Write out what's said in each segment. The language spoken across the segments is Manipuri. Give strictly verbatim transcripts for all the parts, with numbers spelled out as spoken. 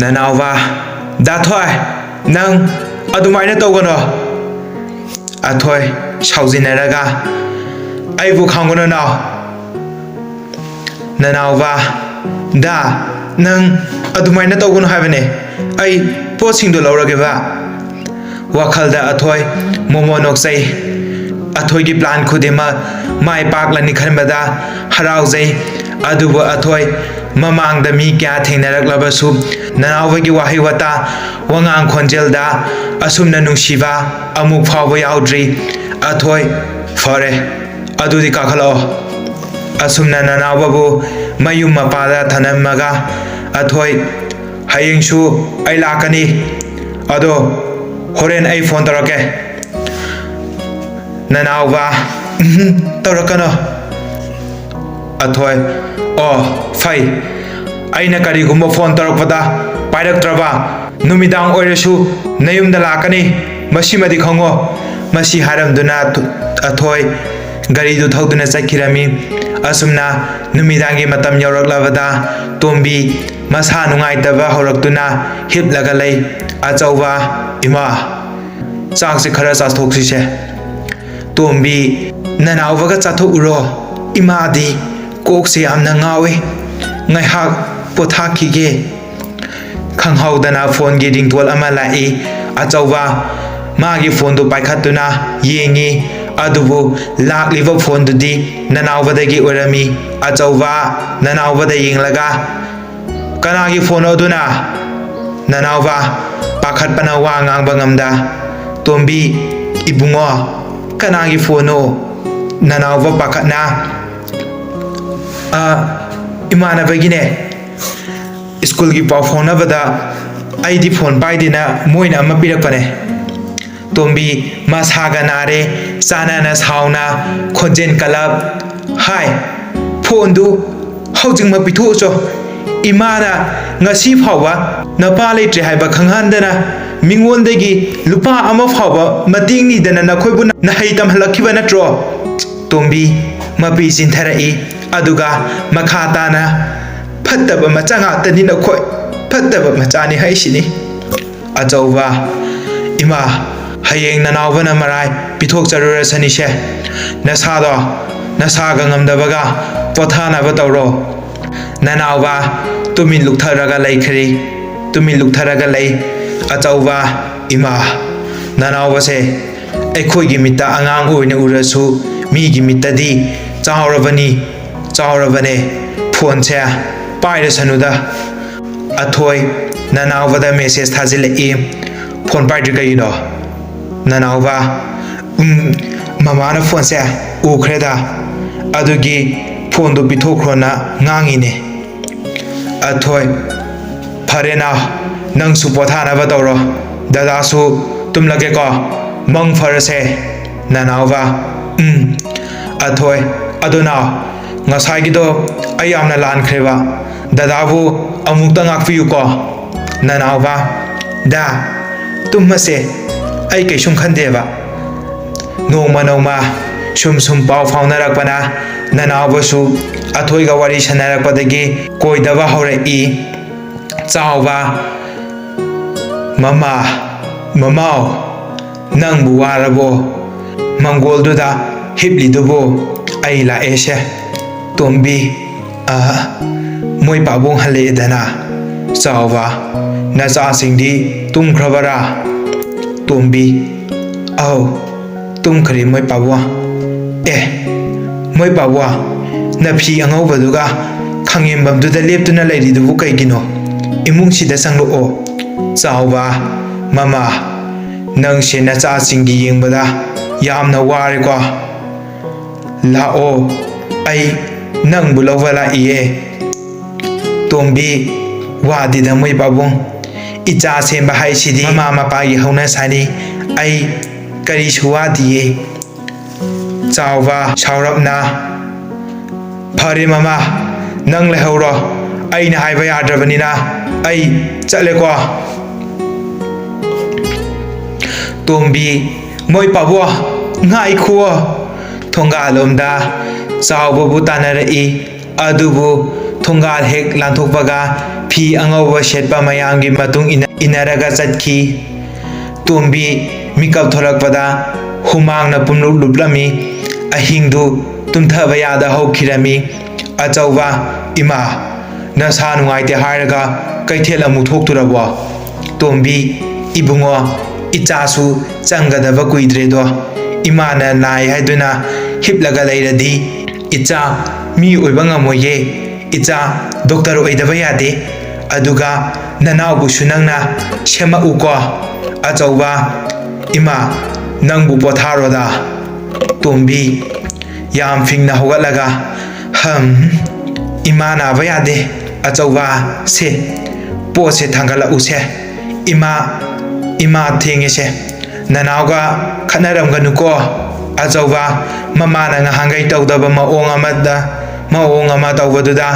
ꯅꯅꯥꯎꯕ, "ꯗꯥ ꯊꯣꯏ, ꯅꯪ ꯑꯗꯨꯃꯥꯏꯅ ꯇꯧꯒꯅꯣ꯫" ꯑꯊꯣꯏ, ꯁꯥꯎꯖꯤꯟꯅꯔꯒ, "ꯑꯩꯕꯨ ꯈꯪꯒꯅꯨ ꯅꯥꯎ꯫" ꯅꯅꯥꯎꯕ, "ꯗꯥ, ꯅꯪ ꯑꯗꯨꯃꯥꯏꯅ ꯇꯧꯒꯅꯨ ꯍꯥꯏꯕꯅꯦ꯫ ꯑꯩ ꯄꯣꯠꯁꯤꯡꯗꯣ ꯂꯧꯔꯒꯦꯕ꯫" ꯋꯥꯈꯜꯗ ꯑꯊꯣꯏ ꯃꯣꯃꯣ ꯅꯣꯛꯆꯩ꯫ ꯑꯊꯣꯏꯒꯤ plan ꯈꯨꯗꯤꯡꯃꯛ ꯃꯥꯏ ꯄꯥꯛꯂꯅꯤ ꯈꯟꯕꯗ ꯍꯔꯥꯎꯖꯩ꯫ ꯑꯗꯨꯕꯨ ꯑꯊꯣꯏ ꯃꯃꯥꯡꯗ ꯃꯤ ꯀꯌꯥ ꯊꯦꯡꯅꯔꯛꯂꯕꯁꯨ ꯅꯅꯥꯎꯕꯒꯤ ꯋꯥꯍꯩ ꯋꯥꯇꯥ, ꯋꯥꯉꯥꯡ ꯈꯣꯟꯖꯦꯜꯗ ꯑꯁꯨꯝꯅ ꯅꯨꯡꯁꯤꯕ ꯑꯃꯨꯛ ꯐꯥꯎꯕ ꯌꯥꯎꯗ꯭ꯔꯤ꯫ ꯑꯊꯣꯏ, "ꯐꯔꯦ, ꯑꯗꯨꯗꯤ ꯀꯥꯈꯠꯂꯛꯑꯣ꯫" ꯑꯁꯨꯝꯅ ꯅꯅꯥꯎꯕꯕꯨ ꯃꯌꯨꯝ ꯃꯄꯥꯗ ꯊꯅꯝꯃꯒ ꯑꯊꯣꯏ, "ꯍꯌꯦꯡꯁꯨ ꯑꯩ ꯂꯥꯛꯀꯅꯤ꯫ ꯑꯗꯣ ꯍꯣꯔꯦꯟ ꯑꯩ phone ꯇꯧꯔꯛꯀꯦ꯫" ꯅꯅꯥꯎꯕ, "ꯎꯝꯍꯨꯝ, ꯇꯧꯔꯛꯀꯅꯣ꯫" ꯑꯊꯣꯏ, "ꯑꯣ, ꯐꯩ꯫ ꯑꯩꯅ ꯀꯔꯤꯒꯨꯝꯕ phone ꯇꯧꯔꯛꯄꯗ ꯄꯥꯏꯔꯛꯇ꯭ꯔꯕ, ꯅꯨꯃꯤꯗꯥꯡ ꯑꯣꯏꯔꯁꯨ ꯅꯌꯨꯝꯗ ꯂꯥꯛꯀꯅꯤ, ꯃꯁꯤꯃꯗꯤ ꯈꯪꯉꯣ꯫" ꯃꯁꯤ ꯍꯥꯏꯔꯝꯗꯨꯅ ꯑꯊꯣꯏ ꯒꯥꯔꯤꯗꯨ ꯊꯧꯗꯨꯅ ꯆꯠꯈꯤꯔꯝꯃꯤ꯫ ꯑꯁꯨꯝꯅ ꯅꯨꯃꯤꯗꯥꯡꯒꯤ ꯃꯇꯝ ꯌꯧꯔꯛꯂꯕꯗ ꯇꯣꯝꯕꯤ ꯃꯁꯥ ꯅꯨꯡꯉꯥꯏꯇꯕ ꯍꯧꯔꯛꯇꯨꯅ ꯍꯤꯞꯂꯒ ꯂꯩ꯫ ꯑꯆꯧꯕ, "ꯏꯃꯥ, ꯆꯥꯛꯁꯤ ꯈꯔ ꯆꯥꯊꯣꯛꯁꯤꯁꯦ꯫" ꯇꯣꯝꯕꯤ, "ꯅꯅꯥꯎꯕꯒ ꯆꯥꯊꯣꯛꯎꯔꯣ, ꯏꯃꯥꯗꯤ ꯀꯣꯛꯁꯦ ꯌꯥꯝꯅ ꯉꯥꯎꯏ, ꯉꯥꯏꯍꯥꯛ ꯄꯣꯊꯥꯈꯤꯒꯦ꯫" ꯈꯪꯍꯧꯗꯅ phoneꯒꯤ ringtone ꯑꯃ ꯂꯥꯛꯏ꯫ ꯑꯆꯧꯕ ꯃꯥꯒꯤ phoneꯗꯨ ꯄꯥꯏꯈꯠꯇꯨꯅ ꯌꯦꯡꯉꯤ, ꯑꯗꯨꯕꯨ ꯂꯥꯛꯂꯤꯕ phoneꯗꯨꯗꯤ ꯅꯅꯥꯎꯕꯗꯒꯤ ꯑꯣꯏꯔꯝꯃꯤ꯫ ꯑꯆꯧꯕ ꯅꯅꯥꯎꯕꯗ ꯌꯦꯡꯂꯒ, "ꯀꯅꯥꯒꯤ phoneꯅꯣ ꯑꯗꯨꯅ?" ꯅꯅꯥꯎꯕ ꯄꯥꯈꯠꯄꯅ ꯋꯥ ꯉꯥꯡꯕ ꯉꯝꯗ, "ꯇꯣꯝꯕꯤ, ꯏꯕꯨꯡꯉꯣ, ꯀꯅꯥꯒꯤ phoneꯅꯣ?" ꯅꯅꯥꯎꯕ ꯄꯥꯈꯠꯅ, "ꯑ, ꯏꯃꯥꯟꯅꯕꯒꯤꯅꯦ꯫ Schoolꯒꯤ ꯄꯥꯎ ꯐꯥꯎꯅꯕꯗ ꯑꯩꯗꯤ phone ꯄꯥꯏꯗꯦꯅ ꯃꯣꯏꯅ ꯑꯃ ꯄꯤꯔꯛꯄꯅꯦ꯫" ꯇꯣꯝꯕꯤ ꯃꯁꯥꯒ ꯅꯥꯔꯦ, ꯆꯥꯟꯅꯅ ꯁꯥꯎꯅ ꯈꯣꯟꯖꯦꯜ ꯀꯜꯂꯞ, "ꯍꯥꯏ, phoneꯗꯨ ꯍꯧꯖꯤꯛꯃꯛ ꯄꯤꯊꯣꯛꯎꯆꯣ꯫ ꯏꯃꯥꯅ ꯉꯁꯤ ꯐꯥꯎꯕ ꯅꯄꯥ ꯂꯩꯇ꯭ꯔꯦ ꯍꯥꯏꯕ ꯈꯪꯍꯟꯗꯅ ꯃꯤꯉꯣꯟꯗꯒꯤ ꯂꯨꯄꯥ ꯑꯃ ꯐꯥꯎꯕ ꯃꯇꯦꯡ ꯅꯤꯗꯅ ꯅꯈꯣꯏꯕꯨ ꯅꯍꯩ ꯇꯝꯍꯜꯂꯛꯈꯤꯕ ꯅꯠꯇ꯭ꯔꯣ?" ꯇꯣꯝꯕꯤ ꯃꯄꯤ ꯆꯤꯟꯊꯔꯛꯏ, ꯑꯗꯨꯒ ꯃꯈꯥ ꯇꯥꯅ, "ꯐꯠꯇꯕ ꯃꯆꯥ ꯉꯥꯛꯇꯅꯤ ꯅꯈꯣꯏ꯫ ꯐꯠꯇꯕ ꯃꯆꯥꯅꯤ ꯍꯥꯏꯁꯤꯅꯤ꯫ ꯑꯆꯧꯕ, ꯏꯃꯥ, ꯍꯌꯦꯡ ꯅꯅꯥꯎꯕꯅ ꯃꯔꯥꯏ ꯄꯤꯊꯣꯛꯆꯔꯨꯔꯁꯅꯤꯁꯦ꯫ ꯅꯁꯥꯗꯣ ꯅꯁꯥꯒ ꯉꯝꯗꯕꯒ ꯄꯣꯊꯥꯅꯕ ꯇꯧꯔꯣ꯫ ꯅꯅꯥꯎꯕ ꯇꯨꯃꯤꯟ ꯂꯨꯛꯊꯔꯒ ꯂꯩꯈ꯭ꯔꯦ꯫ ꯇꯨꯃꯤꯟ ꯂꯨꯛꯊꯔꯒ ꯂꯩ꯫ ꯑꯆꯧꯕ, ꯏꯃꯥ, ꯅꯅꯥꯎꯕꯁꯦ ꯑꯩꯈꯣꯏꯒꯤ ꯃꯤꯠꯇ ꯑꯉꯥꯡ ꯑꯣꯏꯅ ꯎꯔꯁꯨ ꯃꯤꯒꯤ ꯃꯤꯠꯇꯗꯤ ꯆꯥꯎꯔꯕꯅꯤ, ꯆꯥꯎꯔꯕꯅꯦ꯫ ꯐꯣꯟꯁꯦ ꯄꯥꯏꯔꯁꯅꯨꯗ꯫ ꯑꯊꯣꯏ, ꯅꯅꯥꯎꯕꯗ ꯃꯦꯁꯦꯖ ꯊꯥꯖꯤꯜꯂꯛꯏ꯫ ꯐꯣꯟ ꯄꯥꯏꯗ꯭ꯔꯤ ꯀꯩꯒꯤꯅꯣ? ꯅꯅꯥꯎꯕ, ꯎꯝ, ꯃꯃꯥꯅ ꯐꯣꯟꯁꯦ ꯎꯈ꯭ꯔꯦꯗ, ꯑꯗꯨꯒꯤ ꯐꯣꯟꯗꯨ ꯄꯤꯊꯣꯛꯈ꯭ꯔꯣꯅ ꯉꯥꯡꯉꯤꯅꯦ꯫ ꯑꯊꯣꯏ, ꯐꯔꯦ ꯅꯥꯎ, ꯅꯪꯁꯨ ꯄꯣꯊꯥꯅꯕ ꯇꯧꯔꯣ꯫ ꯗꯗꯥꯁꯨ ꯇꯨꯝꯂꯒꯦꯀꯣ꯫ ꯃꯪ ꯐꯔꯁꯦ꯫ ꯅꯅꯥꯎꯕ, ꯎꯝ꯫ ꯑꯊꯣꯏ, ꯑꯗꯨ ꯅꯥꯎ, ꯉꯁꯥꯏꯒꯤꯗꯣ ꯑꯩ ꯌꯥꯝꯅ ꯂꯥꯟꯈ꯭ꯔꯦꯕ꯫ ꯗꯗꯥꯕꯨ ꯑꯃꯨꯛꯇ ꯉꯥꯛꯄꯤꯌꯨꯀꯣ꯫ ꯅꯅꯥꯎꯕ, ꯗꯥ, ꯇꯨꯝꯃꯁꯦ꯫ ꯑꯩ ꯀꯩꯁꯨꯝ ꯈꯟꯗꯦꯕ꯫ ꯅꯣꯡꯃ ꯅꯣꯡꯃ ꯁꯨꯝ ꯁꯨꯝ ꯄꯥꯎ ꯐꯥꯎꯅꯔꯛꯄꯅ ꯅꯅꯥꯎꯕꯁꯨ ꯑꯊꯣꯏꯒ ꯋꯥꯔꯤ ꯁꯥꯟꯅꯔꯛꯄꯗꯒꯤ ꯀꯣꯏꯗꯕ ꯍꯧꯔꯛꯏ꯫ ꯆꯥꯎꯕ, ꯃꯃꯥ, ꯃꯃꯥꯎ, ꯅꯪꯕꯨ ꯋꯥꯔꯕꯣ? ꯃꯪꯒꯣꯜꯗꯨꯗ ꯍꯤꯞꯂꯤꯗꯨꯕꯨ ꯑꯩ ꯂꯥꯛꯑꯦꯁꯦ꯫ ꯇꯣꯝꯕꯤ, ꯑ, ꯃꯣꯏ ꯄꯥꯕꯨꯡ ꯍꯜꯂꯛꯑꯦꯗꯅ꯫ ꯆꯥꯎꯕ, ꯅꯆꯥꯁꯤꯡꯗꯤ ꯇꯨꯝꯈ꯭ꯔꯕꯔꯥ? ꯇꯣꯝꯕꯤ, ꯑꯧ, ꯇꯨꯝꯈ꯭ꯔꯦ ꯃꯣꯏ ꯄꯥꯕꯨꯡ꯫ ꯑꯦ, ꯃꯣꯏ ꯄꯥꯕꯨꯡ, ꯅꯐꯤ ꯑꯉꯧꯕꯗꯨꯒ ꯈꯥꯡꯉꯦꯝꯕꯝꯗꯨꯗ ꯂꯦꯞꯇꯨꯅ ꯂꯩꯔꯤꯗꯨꯕꯨ ꯀꯩꯒꯤꯅꯣ? ꯏꯃꯨꯡꯁꯤꯗ ꯆꯪꯂꯛꯑꯣ꯫ ꯆꯥꯎꯕ, ꯃꯃꯥ, ꯅꯪꯁꯦ ꯅꯆꯥꯁꯤꯡꯒꯤ ꯌꯦꯡꯕꯗ ꯌꯥꯝꯅ ꯋꯥꯔꯦꯀꯣ꯫ ꯂꯥꯛꯑꯣ, ꯑꯩ ꯅꯪꯕꯨ ꯂꯧꯕ ꯂꯥꯛꯏꯌꯦ꯫ ꯇꯣꯝꯕꯤ, ꯋꯥꯗꯦꯗ ꯃꯣꯏ ꯄꯥꯕꯨꯡ꯫ ꯏꯆꯥ ꯁꯦꯝꯕ ꯍꯥꯏꯁꯤꯗꯤ ꯃꯃꯥ ꯃꯄꯥꯒꯤ ꯍꯧꯅꯁꯥꯅꯤ꯫ ꯑꯩ ꯀꯔꯤꯁꯨ ꯋꯥꯗꯤꯌꯦ꯫ ꯆꯥꯎꯕ, ꯁꯥꯎꯔꯞꯅ, ꯐꯔꯦ ꯃꯃꯥ, ꯅꯪ ꯂꯩꯍꯧꯔꯣ꯫ ꯑꯩꯅ ꯍꯥꯏꯕ ꯌꯥꯗ꯭ꯔꯕꯅꯤꯅ ꯑꯩ ꯆꯠꯂꯦꯀꯣ꯫ ꯇꯣꯝꯕꯤ, ꯃꯣꯏ ꯄꯥꯕꯨꯡ, ꯉꯥꯏꯈꯨꯑꯣ꯫ ꯊꯣꯡꯒꯥꯜꯂꯣꯝꯗ ꯆꯥꯎꯕꯕꯨ ꯇꯥꯟꯅꯔꯛꯏ꯫ ꯑꯗꯨꯕꯨ ꯊꯣꯡꯒꯥꯜ ꯍꯦꯛ ꯂꯥꯟꯊꯣꯛꯄꯒ ꯐꯤ ꯑꯉꯧꯕ ꯁꯦꯠꯄ ꯃꯌꯥꯝꯒꯤ ꯃꯇꯨꯡ ꯏꯟꯅ-, ꯏꯟꯅꯔꯒ ꯆꯠꯈꯤ꯫ ꯇꯣꯝꯕꯤ ꯃꯤꯀꯞ ꯊꯣꯔꯛꯄꯗ ꯍꯨꯃꯥꯡꯅ ꯄꯨꯝꯂꯨꯞ ꯂꯨꯞꯂꯝꯃꯤ꯫ ꯑꯍꯤꯡꯗꯨ ꯇꯨꯝꯊꯕ ꯌꯥꯗ ꯍꯧꯈꯤꯔꯝꯃꯤ꯫ ꯑꯆꯧꯕ, "ꯏꯃꯥ, ꯅꯁꯥ ꯅꯨꯡꯉꯥꯏꯇꯦ ꯍꯥꯏꯔꯒ ꯀꯩꯊꯦꯜ ꯑꯃꯨꯛ ꯊꯣꯛꯇꯨꯔꯕꯣ?" ꯇꯣꯝꯕꯤ, "ꯏꯕꯨꯡꯉꯣ, ꯏꯆꯥꯁꯨ ꯆꯪꯒꯗꯕ ꯀꯨꯏꯗ꯭ꯔꯦꯗꯣ꯫ ꯏꯃꯥꯅ ꯅꯥꯏ ꯍꯥꯏꯗꯨꯅ ꯍꯤꯞꯂꯒ ꯂꯩꯔꯗꯤ ꯏꯆꯥ ꯃꯤ ꯑꯣꯏꯕ ꯉꯝꯃꯣꯏꯌꯦ꯫ ꯏꯆꯥ ꯗꯣꯛꯇꯔ ꯑꯣꯏꯗꯕ ꯌꯥꯗꯦ꯫ ꯑꯗꯨꯒ ꯅꯅꯥꯎꯕꯨꯁꯨ ꯅꯪꯅ ꯁꯦꯝꯃꯛꯎꯀꯣ꯫" ꯑꯆꯧꯕ, "ꯏꯃꯥ, ꯅꯪꯕꯨ ꯄꯣꯊꯥꯔꯣꯗ꯫" ꯇꯣꯝꯕꯤ ꯌꯥꯝ ꯐꯤꯡꯅ ꯍꯧꯒꯠꯂꯒ, "ꯍꯝ, ꯏꯃꯥ ꯅꯥꯕ ꯌꯥꯗꯦ꯫ ꯑꯆꯧꯕ, ꯁꯦ, ꯄꯣꯠꯁꯦ ꯊꯥꯡꯒꯠꯂꯛꯎꯁꯦ꯫ ꯏꯃꯥ, ꯏꯃꯥ ꯊꯦꯡꯉꯦꯁꯦ꯫ ꯅꯅꯥꯎꯒ ꯈꯠꯅꯔꯝꯒꯅꯨꯀꯣ꯫" ꯑꯆꯧꯕ, ꯃꯃꯥꯅ ꯉꯍꯥꯟꯈꯩ ꯇꯧꯗꯕ ꯃꯑꯣꯡ ꯑꯃꯗ, ꯃꯑꯣꯡ ꯑꯃ ꯇꯧꯕꯗꯨꯗ,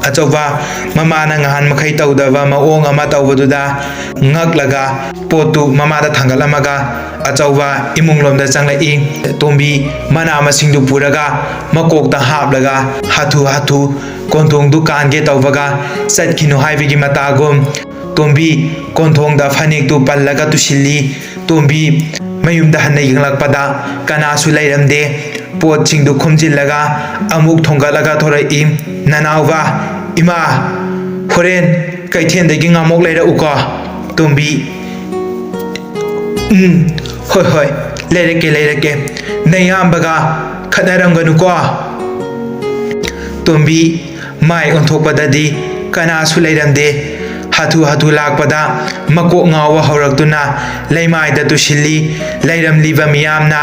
ꯑꯆꯧꯕ, ꯃꯃꯥꯅ ꯉꯍꯥꯟ ꯃꯈꯩ ꯇꯧꯗꯕ ꯃꯑꯣꯡ ꯑꯃ ꯇꯧꯕꯗꯨꯗ ꯉꯛꯂꯒ ꯄꯣꯠꯇꯨ ꯃꯃꯥꯗ ꯊꯥꯡꯒꯠꯂꯝꯃꯒ ꯑꯆꯧꯕ ꯏꯃꯨꯡ ꯂꯣꯝꯗ ꯆꯪꯂꯛꯏ꯫ ꯇꯣꯝꯕꯤ ꯃꯅꯥ ꯃꯁꯤꯡꯗꯨ ꯄꯨꯔꯒ ꯃꯀꯣꯛꯇ ꯍꯥꯞꯂꯒ ꯍꯥꯊꯨ ꯍꯥꯊꯨ ꯀꯣꯟꯊꯣꯡꯗꯨ ꯀꯥꯟꯒꯦ ꯇꯧꯕꯒ ꯆꯠꯈꯤꯅꯨ ꯍꯥꯏꯕꯒꯤ ꯃꯇꯥꯒꯨꯝ ꯇꯣꯝꯕꯤ ꯀꯣꯟꯊꯣꯡꯗ ꯐꯅꯦꯛꯇꯨ ꯄꯜꯂꯒ ꯇꯨꯁꯤꯜꯂꯤ꯫ ꯇꯣꯝꯕꯤ ꯃꯌꯨꯝꯗ ꯍꯟꯅ ꯌꯦꯡꯂꯛꯄꯗ ꯀꯅꯥꯁꯨ ꯂꯩꯔꯝꯗꯦ꯫ ꯄꯣꯠꯁꯤꯡꯗꯨ ꯈꯣꯝꯖꯤꯜꯂꯒ ꯑꯃꯨꯛ ꯊꯣꯡꯒꯠꯂꯒ ꯊꯣꯔꯛꯏ꯫ "ꯅꯅꯥꯎꯕ, ꯏꯃꯥ, ꯍꯣꯔꯦꯟ ꯀꯩꯊꯦꯜꯗꯒꯤ ꯉꯥꯃꯣꯛ ꯂꯩꯔꯛꯎꯀꯣ꯫" ꯇꯣꯝꯕꯤ, "ꯎꯝ, ꯍꯣꯏ, ꯍꯣꯏ, ꯂꯩꯔꯛꯀꯦ, ꯂꯩꯔꯛꯀꯦ꯫ ꯅꯌꯥꯝꯕꯒ ꯈꯠꯅꯔꯝꯒꯅꯨꯀꯣ꯫" ꯇꯣꯝꯕꯤ ꯃꯥꯏ ꯑꯣꯟꯊꯣꯛꯄꯗꯗꯤ ꯀꯅꯥꯁꯨ ꯂꯩꯔꯝꯗꯦ꯫ ꯍꯥꯊꯨ ꯍꯥꯊꯨ ꯂꯥꯛꯄꯗ ꯃꯀꯣꯛ ꯉꯥꯎꯕ ꯍꯧꯔꯛꯇꯨꯅ ꯂꯩꯃꯥꯏꯗ ꯇꯨꯁꯤꯜꯂꯤ꯫ ꯂꯩꯔꯝꯂꯤꯕ ꯃꯤꯌꯥꯝꯅ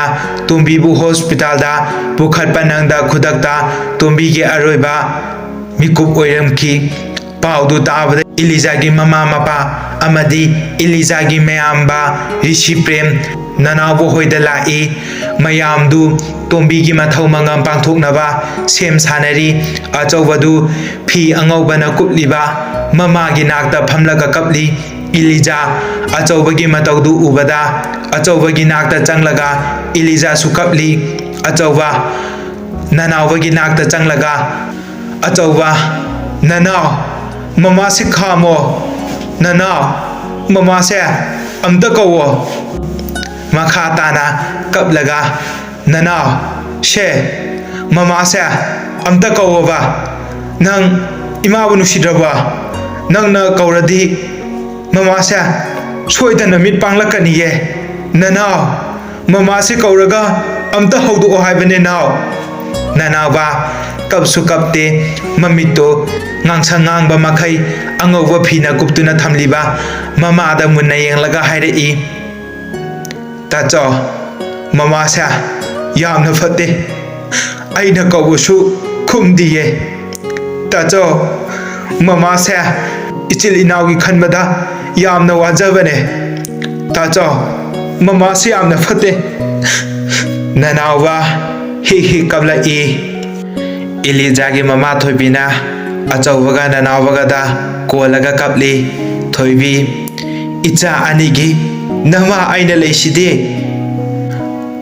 ꯇꯣꯝꯕꯤꯕꯨ ꯍꯣꯁꯄꯤꯇꯥꯜꯗ ꯄꯨꯈꯠꯄ ꯅꯪꯗ ꯈꯨꯗꯛꯇ ꯇꯣꯝꯕꯤꯒꯤ ꯑꯔꯣꯏꯕ ꯃꯤꯀꯨꯞ ꯑꯣꯏꯔꯝꯈꯤ꯫ ꯄꯥꯎꯗꯨ ꯇꯥꯕꯗ ꯏꯂꯤꯖꯥꯒꯤ ꯃꯃꯥ ꯃꯄꯥ ꯑꯃꯗꯤ ꯏꯂꯤꯖꯥꯒꯤ ꯃꯌꯥꯝꯕ ꯔꯤꯁꯤ ꯄ꯭ꯔꯦꯝ ꯅꯅꯥꯎꯕ ꯍꯣꯏꯗ ꯂꯥꯛꯏ꯫ ꯃꯌꯥꯝꯗꯨ ꯇꯣꯝꯕꯤꯒꯤ ꯃꯊꯧ ꯃꯉꯝ ꯄꯥꯡꯊꯣꯛꯅꯕ ꯁꯦꯝ ꯁꯥꯅꯔꯤ꯫ ꯑꯆꯧꯕꯗꯨ ꯐꯤ ꯑꯉꯧꯕꯅ ꯀꯨꯞꯂꯤꯕ ꯃꯃꯥꯒꯤ ꯅꯥꯛꯇ ꯐꯝꯂꯒ ꯀꯞꯂꯤ꯫ ꯏꯂꯤꯖꯥ ꯑꯆꯧꯕꯒꯤ ꯃꯇꯧꯗꯨ ꯎꯕꯗ ꯑꯆꯧꯕꯒꯤ ꯅꯥꯛꯇ ꯆꯪꯂꯒ ꯏꯂꯤꯖꯥꯁꯨ ꯀꯞꯂꯤ꯫ ꯑꯆꯧꯕ ꯅꯅꯥꯎꯕꯒꯤ ꯅꯥꯛꯇ ꯆꯪꯂꯒ ꯑꯆꯧꯕ, "ꯅꯅꯥꯎ, ꯃꯃꯥꯁꯦ ꯈꯥꯝꯃꯣ꯫ ꯅꯅꯥꯎ, ꯃꯃꯥꯁꯦ ꯑꯝꯇ ꯀꯧꯋꯣ"꯫ ꯃꯈꯥ ꯇꯥꯅ ꯀꯞꯂꯒ, "ꯅꯅꯥꯎ, ꯁꯦ, ꯃꯃꯥꯁꯦ ꯑꯝꯇ ꯀꯧꯋꯣꯕ꯫ ꯅꯪ ꯏꯃꯥꯕꯨ ꯅꯨꯡꯁꯤꯗ꯭ꯔꯕꯣ? ꯅꯪꯅ ꯀꯧꯔꯗꯤ ꯃꯃꯥꯁꯦ ꯁꯣꯏꯗꯅ ꯃꯤꯠ ꯄꯥꯡꯂꯛꯀꯅꯤꯌꯦ꯫ ꯅꯅꯥꯎ, ꯃꯃꯥꯁꯦ ꯀꯧꯔꯒ ꯑꯝꯇ ꯍꯧꯗꯣꯛꯑꯣ ꯍꯥꯏꯕꯅꯦ, ꯅꯥꯎ"꯫ ꯅꯅꯥꯎꯕ ꯀꯞꯁꯨ ꯀꯞꯇꯦ, ꯃꯃꯤꯠꯇꯣ ꯉꯥꯡꯁꯪ ꯉꯥꯡꯕ ꯃꯈꯩ ꯑꯉꯧꯕ ꯐꯤꯅ ꯀꯨꯞꯇꯨꯅ ꯊꯝꯂꯤꯕ ꯃꯃꯥꯗ ꯃꯨꯟꯅ ꯌꯦꯡꯂꯒ ꯍꯥꯏꯔꯛꯏ, "ꯇꯥꯆꯧ, ꯃꯃꯥꯁꯦ ꯌꯥꯝꯅ ꯐꯠꯇꯦ꯫ ꯑꯩꯅ ꯀꯧꯕꯁꯨ ꯈꯨꯝꯗꯤꯌꯦ꯫ ꯇꯥꯆꯧ, ꯃꯃꯥꯁꯦ ꯏꯆꯤꯜ ꯏꯅꯥꯎꯒꯤ ꯈꯟꯕꯗ ꯌꯥꯝꯅ ꯋꯥꯖꯕꯅꯦ꯫ ꯇꯥꯆꯧ, ꯃꯃꯥꯁꯦ ꯌꯥꯝꯅ ꯐꯠꯇꯦ"꯫ ꯅꯅꯥꯎꯕ ꯍꯤꯛ ꯍꯤꯛ ꯀꯞꯂꯛꯏ꯫ ꯏꯂꯤꯖꯥꯒꯤ ꯃꯃꯥ ꯊꯣꯏꯕꯤꯅ ꯑꯆꯧꯕꯒ ꯅꯅꯥꯎꯕꯒꯗ ꯀꯣꯜꯂꯒ ꯀꯞꯂꯤ꯫ ꯊꯣꯏꯕꯤ, "ꯏꯆꯥ ꯑꯅꯤꯒꯤ ꯅꯃꯥ ꯑꯩꯅ ꯂꯩꯁꯤꯗꯤ"꯫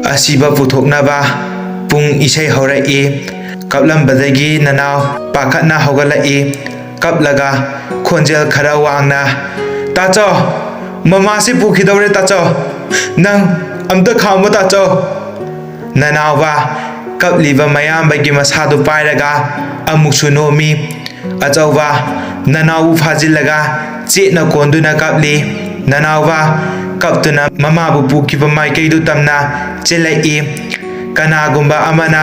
ꯑꯁꯤꯕ ꯄꯨꯊꯣꯛꯅꯕ ꯄꯨꯡ ꯏꯁꯩ ꯍꯧꯔꯛꯏ꯫ ꯀꯞꯂꯝꯕꯗꯒꯤ ꯅꯅꯥꯎ ꯄꯥꯈꯠꯅ ꯍꯧꯒꯠꯂꯛꯏ꯫ ꯀꯞꯂꯒ ꯈꯣꯟꯖꯦꯜ ꯈꯔ ꯋꯥꯡꯅ, "ꯇꯥꯆꯧ, ꯃꯃꯥꯁꯤ ꯄꯨꯈꯤꯗꯧꯔꯦ ꯇꯥꯆꯧ꯫ ꯅꯪ ꯑꯝꯇ ꯈꯥꯝꯃꯨ ꯇꯥꯆꯧ"꯫ ꯅꯅꯥꯎꯕ ꯀꯞꯂꯤꯕ ꯃꯌꯥꯝꯕꯒꯤ ꯃꯁꯥꯗꯨ ꯄꯥꯏꯔꯒ ꯑꯃꯨꯛꯁꯨ ꯅꯣꯝꯃꯤ꯫ ꯑꯆꯧꯕ ꯅꯅꯥꯎꯕꯨ ꯐꯥꯖꯤꯜꯂꯒ ꯆꯦꯠꯅ ꯀꯣꯟꯗꯨꯅ ꯀꯞꯂꯤ꯫ ꯅꯅꯥꯎꯕ ꯀꯞꯇꯨꯅ ꯃꯃꯥꯕꯨ ꯄꯨꯈꯤꯕ ꯃꯥꯏꯀꯩꯗꯨ ꯇꯝꯅ ꯆꯦꯜꯂꯛꯏ꯫ ꯀꯅꯥꯒꯨꯝꯕ ꯑꯃꯅ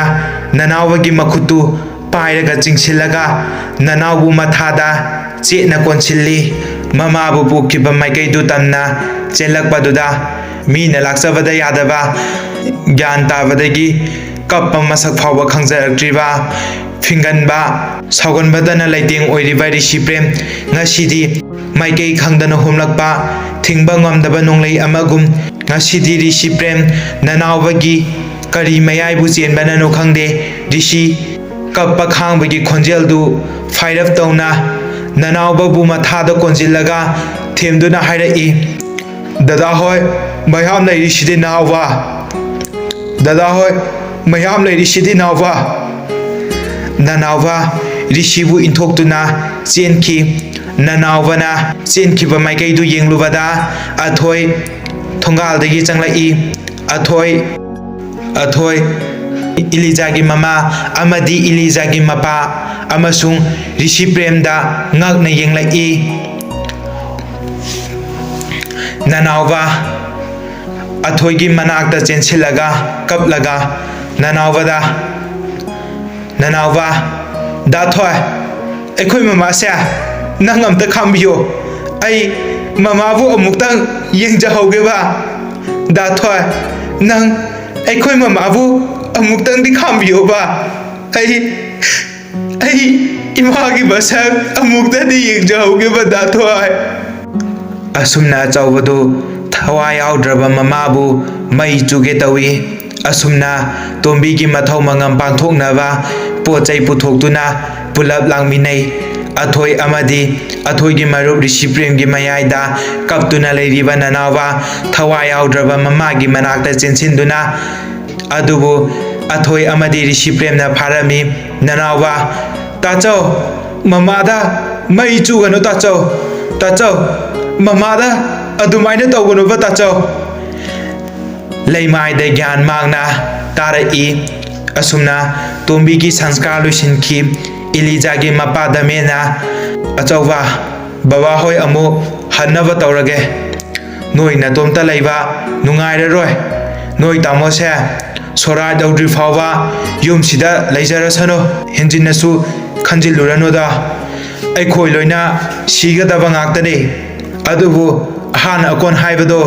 ꯅꯅꯥꯎꯕꯒꯤ ꯃꯈꯨꯠꯇꯨ ꯄꯥꯏꯔꯒ ꯆꯤꯡꯁꯤꯜꯂꯒ ꯅꯅꯥꯎꯕꯨ ꯃꯊꯥꯗ ꯆꯦꯠꯅ ꯀꯣꯟꯁꯤꯜꯂꯤ꯫ ꯃꯃꯥꯕꯨ ꯄꯨꯈꯤꯕ ꯃꯥꯏꯀꯩꯗꯨ ꯇꯝꯅ ꯆꯦꯜꯂꯛꯄꯗꯨꯗ ꯃꯤꯅ ꯂꯥꯛꯆꯕꯗ ꯌꯥꯗꯕ, ꯒ꯭ꯌꯥꯟ ꯇꯥꯕꯗꯒꯤ ꯀꯞꯄ ꯃꯁꯛ ꯐꯥꯎꯕ ꯈꯪꯖꯔꯛꯇ꯭ꯔꯤꯕ, ꯐꯤꯡꯒꯟꯕ, ꯁꯥꯎꯒꯟꯕꯇꯅ ꯂꯩꯇꯦꯡ ꯑꯣꯏꯔꯤꯕ ꯔꯤꯁꯤ ꯄ꯭ꯔꯦꯝ ꯉꯁꯤꯗꯤ ꯃꯥꯏꯀꯩ ꯈꯪꯗꯅ ꯍꯣꯝꯂꯛꯄ, ꯊꯤꯡꯕ ꯉꯝꯗꯕ ꯅꯣꯡꯂꯩ ꯑꯃꯒꯨꯝ ꯉꯁꯤꯗꯤ ꯔꯤꯁꯤ ꯄ꯭ꯔꯦꯝ ꯅꯅꯥꯎꯕꯒꯤ ꯀꯔꯤ ꯃꯌꯥꯏꯕꯨ ꯆꯦꯟꯕꯅꯅꯣ ꯈꯪꯗꯦ, ꯔꯤꯁꯤ ꯀꯞꯄ ꯈꯥꯡꯕꯒꯤ ꯈꯣꯟꯖꯦꯜꯗꯨ ꯐꯥꯏꯔꯞ ꯇꯧꯅ ꯅꯅꯥꯎꯕꯕꯨ ꯃꯊꯥꯗ ꯀꯣꯟꯁꯤꯜꯂꯒ ꯊꯦꯝꯗꯨꯅ ꯍꯥꯏꯔꯛꯏ, "ꯗꯗꯥ ꯍꯣꯏ ꯃꯌꯥꯝ ꯂꯩꯔꯤꯁꯤꯗꯤ ꯅꯥꯎꯕ꯫ ꯗꯗꯥ ꯍꯣꯏ ꯃꯌꯥꯝ ꯂꯩꯔꯤꯁꯤꯗꯤ ꯅꯥꯎꯕ"꯫ ꯅꯅꯥꯎꯕ ꯔꯤꯁꯤꯕꯨ ꯏꯟꯊꯣꯛꯇꯨꯅ ꯆꯦꯟꯈꯤ꯫ ꯅꯅꯥꯎꯕꯅ ꯆꯦꯟꯈꯤꯕ ꯃꯥꯏꯀꯩꯗꯨ ꯌꯦꯡꯂꯨꯕꯗ ꯑꯊꯣꯏ ꯊꯣꯡꯒꯥꯜꯗꯒꯤ ꯆꯪꯂꯛꯏ꯫ ꯑꯊꯣꯏ, ꯑꯊꯣꯏ, ꯏꯂꯤꯖꯥꯒꯤ ꯃꯃꯥ ꯑꯃꯗꯤ ꯏꯂꯤꯖꯥꯒꯤ ꯃꯄꯥ ꯑꯃꯁꯨꯡ ꯔꯤꯁꯤ ꯄ꯭ꯔꯦꯝꯗ ꯉꯛꯅ ꯌꯦꯡꯂꯛꯏ꯫ ꯅꯅꯥꯎꯕ ꯑꯊꯣꯏꯒꯤ ꯃꯅꯥꯛꯇ ꯆꯦꯟꯁꯤꯜꯂꯒ ꯀꯞꯂꯒ ꯅꯅꯥꯎꯕꯗ, "ꯅꯅꯥꯎꯕ, ꯗꯥ ꯊꯣꯏ, ꯑꯩꯈꯣꯏ ꯃꯃꯥꯁꯦ ꯅꯪ ꯑꯝꯇ ꯈꯥꯝꯕꯤꯌꯣ꯫ ꯑꯩ ꯃꯃꯥꯕꯨ ꯑꯃꯨꯛꯇꯪ ꯌꯦꯡꯖꯍꯧꯒꯦꯕ꯫ ꯗꯥ ꯊꯣꯏ, ꯅꯪ ꯑꯩꯈꯣꯏ ꯃꯃꯥꯕꯨ ꯑꯃꯨꯛꯇꯪꯗꯤ ꯈꯥꯝꯕꯤꯌꯣꯕ꯫ ꯑꯩ, ꯑꯩ ꯏꯃꯥꯒꯤ ꯃꯁꯛ ꯑꯃꯨꯛꯇꯗꯤ ꯌꯦꯡꯖꯍꯧꯒꯦꯕ, ꯗꯥ ꯊꯣꯏ꯫" ꯑꯁꯨꯝꯅ ꯑꯆꯧꯕꯗꯨ ꯊꯋꯥꯏ ꯌꯥꯎꯗ꯭ꯔꯕ ꯃꯃꯥꯕꯨ ꯃꯩ ꯆꯨꯒꯦ ꯇꯧꯏ꯫ ꯑꯁꯨꯝꯅ ꯇꯣꯝꯕꯤꯒꯤ ꯃꯊꯧ ꯃꯉꯝ ꯄꯥꯡꯊꯣꯛꯅꯕ ꯄꯣꯠ ꯆꯩ ꯄꯨꯊꯣꯛꯇꯨꯅ ꯄꯨꯂꯞ ꯂꯥꯡꯃꯤꯟꯅꯩ꯫ ꯑꯊꯣꯏ ꯑꯃꯗꯤ ꯑꯊꯣꯏꯒꯤ ꯃꯔꯨꯞ ꯔꯤꯁꯤ ꯄ꯭ꯔꯦꯝꯒꯤ ꯃꯌꯥꯏꯗ ꯀꯞꯇꯨꯅ ꯂꯩꯔꯤꯕ ꯅꯅꯥꯎꯕ ꯊꯋꯥꯏ ꯌꯥꯎꯗ꯭ꯔꯕ ꯃꯃꯥꯒꯤ ꯃꯅꯥꯛꯇ ꯆꯦꯟꯁꯤꯟꯗꯨꯅ ꯑꯗꯨꯕꯨ ꯑꯊꯣꯏ ꯑꯃꯗꯤ ꯔꯤꯁꯤ ꯄ꯭ꯔꯦꯝꯅ ꯐꯥꯔꯝꯃꯤ꯫ "ꯅꯅꯥꯎꯕ, ꯇꯥꯆꯧ, ꯃꯃꯥꯗ ꯃꯩ ꯆꯨꯒꯅꯨ ꯇꯥꯆꯧ, ꯇꯥꯆꯧ, ꯃꯃꯥꯗ ꯑꯗꯨꯃꯥꯏꯅ ꯇꯧꯒꯅꯨꯕ ꯇꯥꯆꯧ꯫" ꯂꯩꯃꯥꯏꯗ ꯒ꯭ꯌꯥꯟ ꯃꯥꯡꯅ ꯇꯥꯔꯛꯏ꯫ ꯑꯁꯨꯝꯅ ꯇꯣꯝꯕꯤꯒꯤ ꯁꯪꯁꯀꯥꯔ ꯂꯣꯏꯁꯤꯟꯈꯤ꯫ ꯏꯂꯤꯖꯥꯒꯤ ꯃꯄꯥ ꯗꯃꯦꯅ, "ꯑꯆꯧꯕ, ꯕꯕꯥ ꯍꯣꯏ ꯑꯃꯨꯛ ꯍꯟꯅꯕ ꯇꯧꯔꯒꯦ꯫ ꯅꯣꯏ ꯅꯇꯣꯝꯇ ꯂꯩꯕ ꯅꯨꯡꯉꯥꯏꯔꯔꯣꯏ꯫ ꯅꯣꯏ ꯇꯥꯃꯣꯁꯦ ꯁꯣꯔꯥꯠ ꯌꯧꯗ꯭ꯔꯤ ꯐꯥꯎꯕ ꯌꯨꯝꯁꯤꯗ ꯂꯩꯖꯔꯁꯅꯨ꯫ ꯍꯦꯟꯖꯤꯟꯅꯁꯨ ꯈꯟꯖꯤꯜꯂꯨꯔꯅꯨꯗ꯫ ꯑꯩꯈꯣꯏ ꯂꯣꯏꯅ ꯁꯤꯒꯗꯕ ꯉꯥꯛꯇꯅꯤ꯫ ꯑꯗꯨꯕꯨ ꯑꯍꯥꯟ ꯑꯀꯣꯟ ꯍꯥꯏꯕꯗꯣ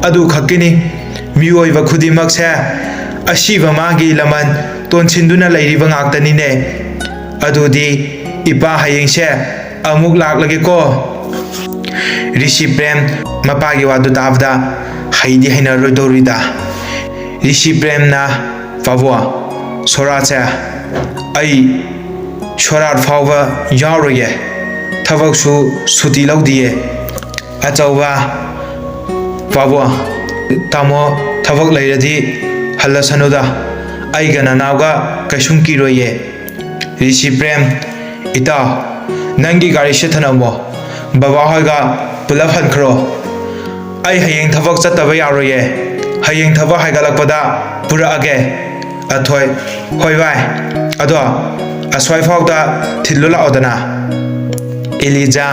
ꯑꯗꯨ ꯈꯛꯀꯤꯅꯤ꯫ ꯃꯤꯑꯣꯏꯕ ꯈꯨꯗꯤꯡꯃꯛꯁꯦ ꯑꯁꯤꯕ ꯃꯥꯒꯤ ꯂꯃꯟ ꯇꯣꯟꯁꯤꯟꯗꯨꯅ ꯂꯩꯔꯤꯕ ꯉꯥꯛꯇꯅꯤꯅꯦ꯫ ꯑꯗꯨꯗꯤ ꯏꯄꯥ ꯍꯌꯦꯡꯁꯦ ꯑꯃꯨꯛ ꯂꯥꯛꯂꯒꯦꯀꯣ꯫" ꯔꯤꯁꯤ ꯄ꯭ꯔꯦꯝ ꯃꯄꯥꯒꯤ ꯋꯥꯗꯨ ꯇꯥꯕꯗ ꯍꯩꯗꯤ ꯍꯩꯅꯔꯣꯏꯗꯧꯔꯤꯗ꯫ ꯔꯤꯁꯤ ꯄ꯭ꯔꯦꯝꯅ, "ꯄꯥꯕꯨꯡ, ꯁꯣꯔꯥꯠꯁꯦ ꯑꯩ ꯁꯣꯔꯥꯠ ꯐꯥꯎꯕ ꯌꯥꯎꯔꯣꯏꯌꯦ꯫ ꯊꯕꯛꯁꯨ ꯁꯨꯇꯤ ꯂꯧꯗꯤꯌꯦ꯫" "ꯑꯆꯧꯕ, ꯄꯥꯕꯨꯡ, ꯇꯥꯃꯣ ꯊꯕꯛ ꯂꯩꯔꯗꯤ ꯍꯜꯂꯁꯅꯨꯗ꯫ ꯑꯩꯒ ꯅꯅꯥꯎꯒ ꯀꯩꯁꯨꯝ ꯀꯤꯔꯣꯏꯌꯦ꯫" ꯔꯤꯁꯤ ꯄ꯭ꯔꯦꯝ, "ꯏꯇꯥꯎ, ꯅꯪꯒꯤ ꯒꯥꯔꯤꯁꯦ ꯊꯅꯝꯃꯣ꯫ ꯕꯕꯥ ꯍꯣꯏꯒ ꯄꯨꯂꯞ ꯍꯟꯈ꯭ꯔꯣ꯫ ꯑꯩ ꯍꯌꯦꯡ ꯊꯕꯛ ꯆꯠꯇꯕ ꯌꯥꯔꯣꯏꯌꯦ꯫ ꯍꯌꯦꯡ ꯊꯕꯛ ꯍꯥꯏꯒꯠꯂꯛꯄꯗ ꯄꯨꯔꯛꯑꯒꯦ꯫" ꯑꯊꯣꯏ, "ꯍꯣꯏ ꯚꯥꯏ, ꯑꯗꯣ ꯑꯁ꯭ꯋꯥꯏꯐꯥꯎꯗ ꯊꯤꯜꯂꯨ ꯂꯥꯛꯑꯣꯗꯅ꯫" ꯏꯂꯤꯖꯥ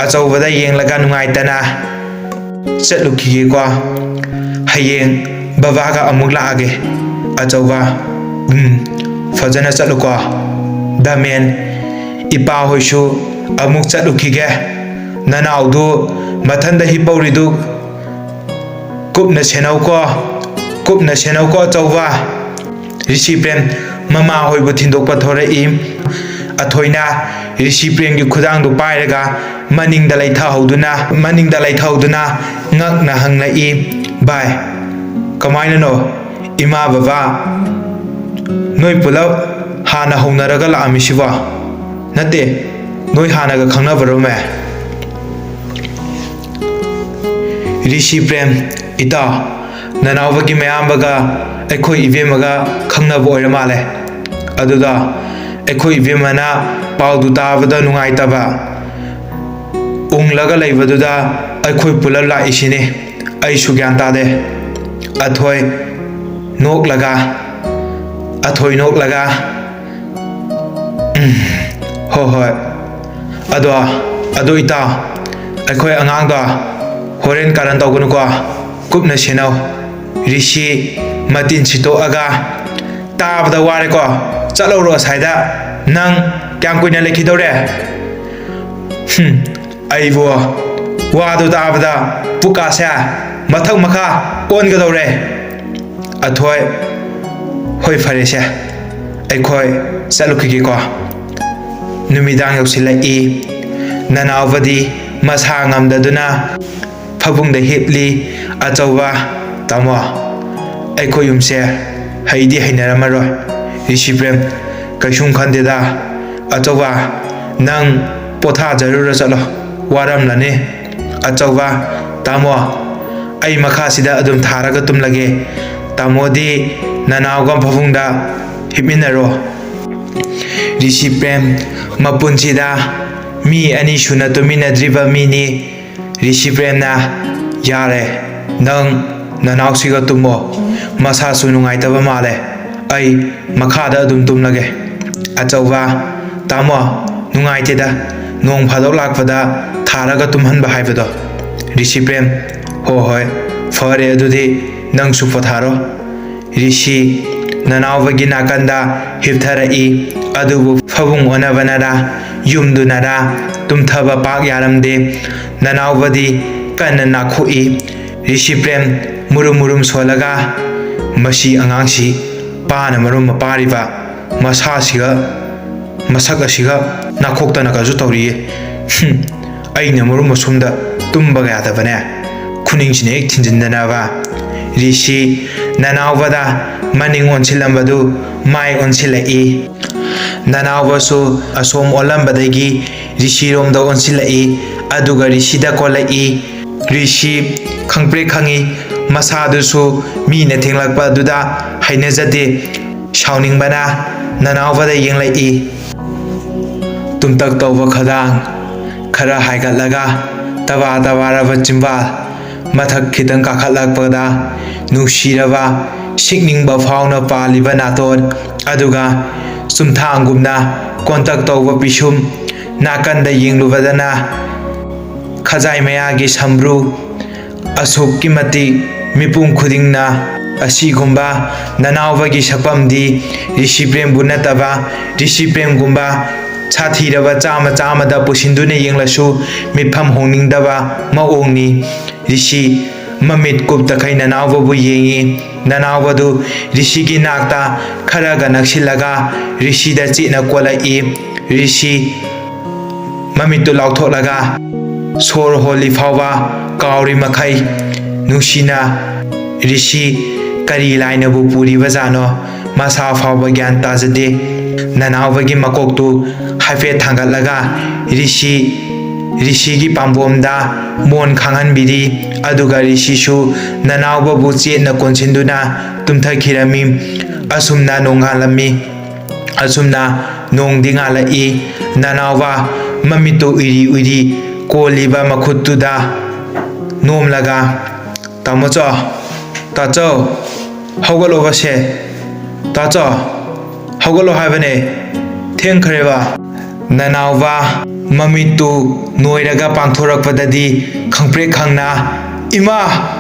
ꯑꯆꯧꯕꯗ ꯌꯦꯡꯂꯒ ꯅꯨꯡꯉꯥꯏꯇꯅ, "ꯆꯠꯂꯨꯈꯤꯒꯦꯀꯣ꯫ ꯍꯌꯦꯡ ꯕꯕꯥꯒ ꯑꯃꯨꯛ ꯂꯥꯛꯑꯒꯦ꯫" ꯑꯆꯧꯕ, "ꯎꯝ, ꯐꯖꯅ ꯆꯠꯂꯨꯀꯣ꯫" ꯗꯥꯃꯦꯟ, "ꯏꯄꯥ ꯍꯣꯏꯁꯨ ꯑꯃꯨꯛ ꯆꯠꯂꯨꯈꯤꯒꯦ꯫ ꯅꯅꯥꯎꯗꯨ ꯃꯊꯟꯗ ꯍꯤꯞꯄꯧꯔꯤꯗꯨ ꯀꯨꯞꯅ ꯁꯦꯟꯅꯧꯀꯣ, ꯀꯨꯞꯅ ꯁꯦꯟꯅꯧꯀꯣ ꯑꯆꯧꯕ꯫" ꯔꯤꯁꯤ ꯄ꯭ꯔꯦꯝ ꯃꯃꯥ ꯍꯣꯏꯕꯨ ꯊꯤꯟꯗꯣꯛꯄ ꯊꯣꯔꯛꯏ꯫ ꯑꯊꯣꯏꯅ ꯔꯤꯁꯤ ꯄ꯭ꯔꯦꯝꯒꯤ ꯈꯨꯗꯥꯡꯗꯨ ꯄꯥꯏꯔꯒ ꯃꯅꯤꯡꯗ ꯂꯩꯊꯍꯧꯗꯨꯅ, ꯃꯅꯤꯡꯗ ꯂꯩꯊꯍꯧꯗꯨꯅ ꯉꯛꯅ ꯍꯪꯂꯛꯏ, "ꯚꯥꯏ, ꯀꯃꯥꯏꯅꯅꯣ? ꯏꯃꯥ ꯕꯕꯥ ꯅꯣꯏ ꯄꯨꯂꯞ ꯍꯥꯟꯅ ꯍꯧꯅꯔꯒ ꯂꯥꯛꯑꯝꯃꯤꯁꯤꯕꯣ? ꯅꯠꯇꯦ, ꯅꯣꯏ ꯍꯥꯟꯅꯒ ꯈꯪꯅꯕꯔꯣꯃꯦ?" ꯔꯤꯁꯤ ꯄ꯭ꯔꯦꯝ, "ꯏꯇꯥꯎ, ꯅꯅꯥꯎꯕꯒꯤ ꯃꯌꯥꯝꯕꯒ ꯑꯩꯈꯣꯏ ꯏꯕꯦꯝꯃꯒ ꯈꯪꯅꯕ ꯑꯣꯏꯔ ꯃꯥꯜꯂꯦ꯫ ꯑꯗꯨꯗ ꯑꯩꯈꯣꯏ ꯏꯕꯦꯝꯃꯅ ꯄꯥꯎꯗꯨ ꯇꯥꯕꯗ ꯅꯨꯡꯉꯥꯏꯇꯕ ꯎꯪꯂꯒ ꯂꯩꯕꯗꯨꯗ ꯑꯩꯈꯣꯏ ꯄꯨꯂꯞ ꯂꯥꯛꯏꯁꯤꯅꯤ꯫ ꯑꯩꯁꯨ ꯒ꯭ꯌꯥꯟ ꯇꯥꯗꯦ꯫" ꯑꯊꯣꯏ ꯅꯣꯛꯂꯒ, ꯑꯊꯣꯏ ꯅꯣꯛꯂꯒ, "ꯎꯝ, ꯍꯣꯏ, ꯍꯣꯏ꯫ ꯑꯗꯣ, ꯑꯗꯣ ꯏꯇꯥꯎ, ꯑꯩꯈꯣꯏ ꯑꯉꯥꯡꯗꯣ ꯍꯣꯔꯦꯟ ꯀꯥꯔꯟ ꯇꯧꯒꯅꯨꯀꯣ꯫ ꯀꯨꯞꯅ ꯁꯦꯟꯅꯧ꯫" ꯔꯤꯁꯤ ꯃꯇꯤꯟ ꯁꯤꯠꯇꯣꯛꯑꯒ, "ꯇꯥꯕꯗ ꯋꯥꯔꯦꯀꯣ꯫ ꯆꯠꯍꯧꯔꯣ ꯑꯁꯥꯏꯗ꯫ ꯅꯪ ꯀꯌꯥꯝ ꯀꯨꯏꯅ ꯂꯩꯈꯤꯗꯧꯔꯦ?" "ꯍꯨꯝ, ꯑꯩꯕꯨ ꯋꯥꯗꯨ ꯇꯥꯕꯗ ꯄꯨꯛꯀꯥꯁꯦ ꯃꯊꯛ ꯃꯈꯥ ꯑꯣꯟꯒꯗꯧꯔꯦ꯫" ꯑꯊꯣꯏ, "ꯍꯣꯏ, ꯐꯔꯦꯁꯦ, ꯑꯩꯈꯣꯏ ꯆꯠꯂꯨꯈꯤꯒꯦꯀꯣ꯫ ꯅꯨꯃꯤꯗꯥꯡ ꯌꯧꯁꯤꯜꯂꯛꯏ꯫" ꯅꯅꯥꯎꯕꯗꯤ ꯃꯁꯥ ꯉꯝꯗꯗꯨꯅ ꯐꯃꯨꯡꯗ ꯍꯤꯞꯂꯤ꯫ ꯑꯆꯧꯕ, "ꯇꯥꯃꯣ, ꯑꯩꯈꯣꯏ ꯌꯨꯝꯁꯦ ꯍꯩꯗꯤ ꯍꯩꯅꯔꯝꯃꯔꯣꯏ꯫" ꯔꯤꯁꯤ ꯄ꯭ꯔꯦꯝ, "ꯀꯩꯁꯨꯝ ꯈꯟꯗꯦꯗ꯫ ꯑꯆꯧꯕ, ꯅꯪ ꯄꯣꯊꯥꯖꯔꯨꯔ ꯆꯠꯂꯣ, ꯋꯥꯔꯝꯂꯅꯤ꯫" ꯑꯆꯧꯕ, "ꯇꯥꯃꯣ, ꯑꯩ ꯃꯈꯥꯁꯤꯗ ꯑꯗꯨꯝ ꯊꯥꯔꯒ ꯇꯨꯝꯂꯒꯦ꯫ ꯇꯥꯃꯣꯗꯤ ꯅꯅꯥꯎꯒ ꯐꯃꯨꯡꯗ ꯍꯤꯞꯃꯤꯟꯅꯔꯣ꯫" ꯔꯤꯁꯤ ꯄ꯭ꯔꯦꯝ ꯃꯄꯨꯟꯁꯤꯗ ꯃꯤ ꯑꯅꯤ ꯁꯨꯅ ꯇꯨꯃꯤꯟꯅꯗ꯭ꯔꯤꯕ ꯃꯤꯅꯤ꯫ ꯔꯤꯁꯤ ꯄ꯭ꯔꯦꯝꯅ, "ꯌꯥꯔꯦ, ꯅꯪ ꯅꯅꯥꯎꯁꯤꯒ ꯇꯨꯝꯃꯣ, ꯃꯁꯥꯁꯨ ꯅꯨꯡꯉꯥꯏꯇꯕ ꯃꯥꯜꯂꯦ, ꯑꯩ ꯃꯈꯥꯗ ꯑꯗꯨꯝ ꯇꯨꯝꯂꯒꯦ꯫" ꯑꯆꯧꯕ, "ꯇꯥꯃꯣ, ꯅꯨꯡꯉꯥꯏꯇꯦꯗ, ꯅꯣꯡ ꯐꯥꯗꯣꯛ ꯂꯥꯛꯄꯗ ꯊꯥꯔꯒ ꯇꯨꯝꯍꯟꯕ ꯍꯥꯏꯕꯗꯣ꯫" ꯔꯤꯁꯤ ꯄ꯭ꯔꯦꯝ, "ꯍꯣ ꯍꯣꯏ, ꯐꯔꯦ, ꯑꯗꯨꯗꯤ ꯅꯪꯁꯨ ꯄꯣꯊꯥꯔꯣ꯫" ꯔꯤꯁꯤ ꯅꯅꯥꯎꯕꯒꯤ ꯅꯥꯀꯟꯗ ꯍꯤꯞꯊꯔꯛꯏ꯫ ꯑꯗꯨꯕꯨ ꯐꯕꯨꯡ ꯑꯣꯟꯅꯕꯅꯔꯥ, ꯌꯨꯝꯗꯨꯅꯔꯥ, ꯇꯨꯝꯊꯕ ꯄꯥꯛ ꯌꯥꯔꯝꯗꯦ꯫ ꯅꯅꯥꯎꯕꯗꯤ ꯀꯟꯅ ꯅꯥꯈꯣꯛꯏ꯫ ꯔꯤꯁꯤ ꯄ꯭ꯔꯦꯝ ꯃꯨꯔꯨꯝ ꯃꯨꯔꯨꯝ ꯁꯣꯜꯂꯒ, "ꯃꯁꯤ ꯑꯉꯥꯡꯁꯤ ꯄꯥꯅ ꯃꯔꯨꯝ ꯑꯃ ꯄꯥꯔꯤꯕ, ꯃꯁꯥꯁꯤꯒ ꯃꯁꯛ ꯑꯁꯤꯒ ꯅꯥꯈꯣꯛꯇꯅꯒꯁꯨ ꯇꯧꯔꯤꯌꯦ꯫ ꯍꯨꯝ, ꯑꯩꯅ ꯃꯔꯨꯝ ꯑꯁꯣꯝꯗ ꯇꯨꯝꯕꯒ ꯌꯥꯗꯕꯅꯦ꯫" ꯈꯨꯅꯤꯡꯁꯤꯅ ꯍꯦꯛ ꯊꯤꯟꯖꯤꯟꯗꯅꯕ꯫ ꯔꯤꯁꯤ ꯅꯅꯥꯎꯕꯗ ꯃꯅꯤꯡ ꯑꯣꯟꯁꯤꯜꯂꯝꯕꯗꯨ ꯃꯥꯏ ꯑꯣꯟꯁꯤꯜꯂꯛꯏ꯫ ꯅꯅꯥꯎꯕꯁꯨ ꯑꯁꯣꯝ ꯑꯣꯜꯂꯝꯕꯗꯒꯤ ꯔꯤꯁꯤꯔꯣꯝꯗ ꯑꯣꯟꯁꯤꯜꯂꯛꯏ, ꯑꯗꯨꯒ ꯔꯤꯁꯤꯗ ꯀꯣꯜꯂꯛꯏ꯫ ꯔꯤꯁꯤ ꯈꯪꯄ꯭ꯔꯦꯛ ꯈꯪꯏ, ꯃꯁꯥꯗꯨꯁꯨ ꯃꯤꯅ ꯊꯦꯡꯂꯛꯄ ꯑꯗꯨꯗ ꯍꯩꯅꯖꯗꯦ꯫ ꯁꯥꯎꯅꯤꯡꯕꯅ ꯅꯅꯥꯎꯕꯗ ꯌꯦꯡꯂꯛꯏ꯫ ꯇꯨꯝꯇꯛ ꯇꯧꯕ ꯈꯗꯥꯡ ꯈꯔ ꯍꯥꯏꯒꯠꯂꯒ, ꯇꯕꯥ ꯇꯕꯥꯔꯕ ꯆꯤꯝꯕꯥꯜ ꯃꯊꯛ ꯈꯤꯇꯪ ꯀꯥꯈꯠꯂꯛꯄꯗ, ꯅꯨꯡꯁꯤꯔꯕ, ꯁꯤꯛꯅꯤꯡꯕ ꯐꯥꯎꯅ ꯄꯥꯜꯂꯤꯕ ꯅꯥꯇꯣꯟ, ꯑꯗꯨꯒ ꯆꯨꯝꯊꯥꯡꯒꯨꯝꯅ ꯀꯣꯟꯇꯛ ꯇꯧꯕ ꯄꯤꯁꯨꯝ, ꯅꯥꯀꯟꯗ ꯌꯦꯡꯂꯨꯕꯗꯅ ꯈꯖꯥꯏ ꯃꯌꯥꯒꯤ ꯁꯝꯕ꯭ꯔꯨ, ꯑꯁꯨꯛꯀꯤ ꯃꯇꯤꯛ ꯃꯤꯄꯨꯝ ꯈꯨꯗꯤꯡꯅ ꯑꯁꯤꯒꯨꯝꯕ ꯅꯅꯥꯎꯕꯒꯤ ꯁꯛꯐꯝꯗꯤ ꯔꯤꯁꯤ ꯄ꯭ꯔꯦꯝꯕꯨ ꯅꯠꯇꯕ, ꯔꯤꯁꯤ ꯄ꯭ꯔꯦꯝꯒꯨꯝꯕ ꯁꯥꯊꯤꯔꯕ ꯆꯥꯝꯃ ꯆꯥꯝꯃꯗ ꯄꯨꯁꯤꯟꯗꯨꯅ ꯌꯦꯡꯂꯁꯨ ꯃꯤꯠꯐꯝ ꯍꯣꯡꯅꯤꯡꯗꯕ ꯃꯑꯣꯡꯅꯤ꯫ ꯔꯤꯁꯤ ꯃꯃꯤꯠ ꯀꯨꯞꯇꯈꯩ ꯅꯅꯥꯎꯕꯕꯨ ꯌꯦꯡꯏ꯫ ꯅꯅꯥꯎꯕꯗꯨ ꯔꯤꯁꯤꯒꯤ ꯅꯥꯛꯇ ꯈꯔꯒ ꯅꯛꯁꯤꯜꯂꯒ ꯔꯤꯁꯤꯗ ꯆꯦꯠꯅ ꯀꯣꯜꯂꯛꯏ꯫ ꯔꯤꯁꯤ ꯃꯃꯤꯠꯇꯨ ꯂꯥꯎꯊꯣꯛꯂꯒ ꯁꯣꯔ ꯍꯣꯜꯂꯤ ꯐꯥꯎꯕ ꯀꯥꯎꯔꯤ ꯃꯈꯩ ꯅꯨꯡꯁꯤꯅ, "ꯔꯤꯁꯤ, ꯀꯔꯤ ꯂꯥꯏꯅꯕꯨ ꯄꯨꯔꯤꯕꯖꯥꯠꯅꯣ? ꯃꯁꯥ ꯐꯥꯎꯕ ꯒ꯭ꯌꯥꯟ ꯇꯥꯖꯗꯦ꯫" ꯅꯅꯥꯎꯕꯒꯤ ꯃꯀꯣꯛꯇꯨ ꯍꯥꯏꯐꯦꯠ ꯊꯥꯡꯒꯠꯂꯒ ꯔꯤꯁꯤ, ꯔꯤꯁꯤꯒꯤ ꯄꯥꯝꯕꯣꯝꯗ ꯃꯣꯟ ꯈꯥꯡꯍꯟꯕꯤꯔꯤ꯫ ꯑꯗꯨꯒ ꯔꯤꯁꯤꯁꯨ ꯅꯅꯥꯎꯕꯕꯨ ꯆꯦꯠꯅ ꯀꯣꯟꯁꯤꯟꯗꯨꯅ ꯇꯨꯝꯊꯈꯤꯔꯝꯃꯤ꯫ ꯑꯁꯨꯝꯅ ꯅꯣꯡꯉꯥꯜꯂꯝꯃꯤ꯫ ꯑꯁꯨꯝꯅ ꯅꯣꯡꯗꯤ ꯉꯥꯜꯂꯛꯏ꯫ ꯅꯅꯥꯎꯕ ꯃꯃꯤꯠꯇꯨ ꯎꯏꯔꯤ ꯎꯏꯔꯤ ꯀꯣꯜꯂꯤꯕ ꯃꯈꯨꯠꯇꯨꯗ ꯅꯣꯝꯂꯒ, "ꯇꯥꯃꯣꯆꯧ, ꯇꯥꯆꯧ, ꯍꯧꯒꯠꯂꯣꯕꯁꯦ꯫ ꯇꯥꯆꯧ, ꯍꯧꯒꯠꯂꯣ ꯍꯥꯏꯕꯅꯦ, ꯊꯦꯡꯈ꯭ꯔꯦꯕ"꯫ ꯅꯅꯥꯎꯕ ꯃꯃꯤꯠꯇꯨ ꯅꯣꯏꯔꯒ ꯄꯥꯡꯊꯣꯔꯛꯄꯗꯗꯤ ꯈꯪꯄ꯭ꯔꯦꯛ ꯈꯪꯅ, "ꯏꯃꯥ!"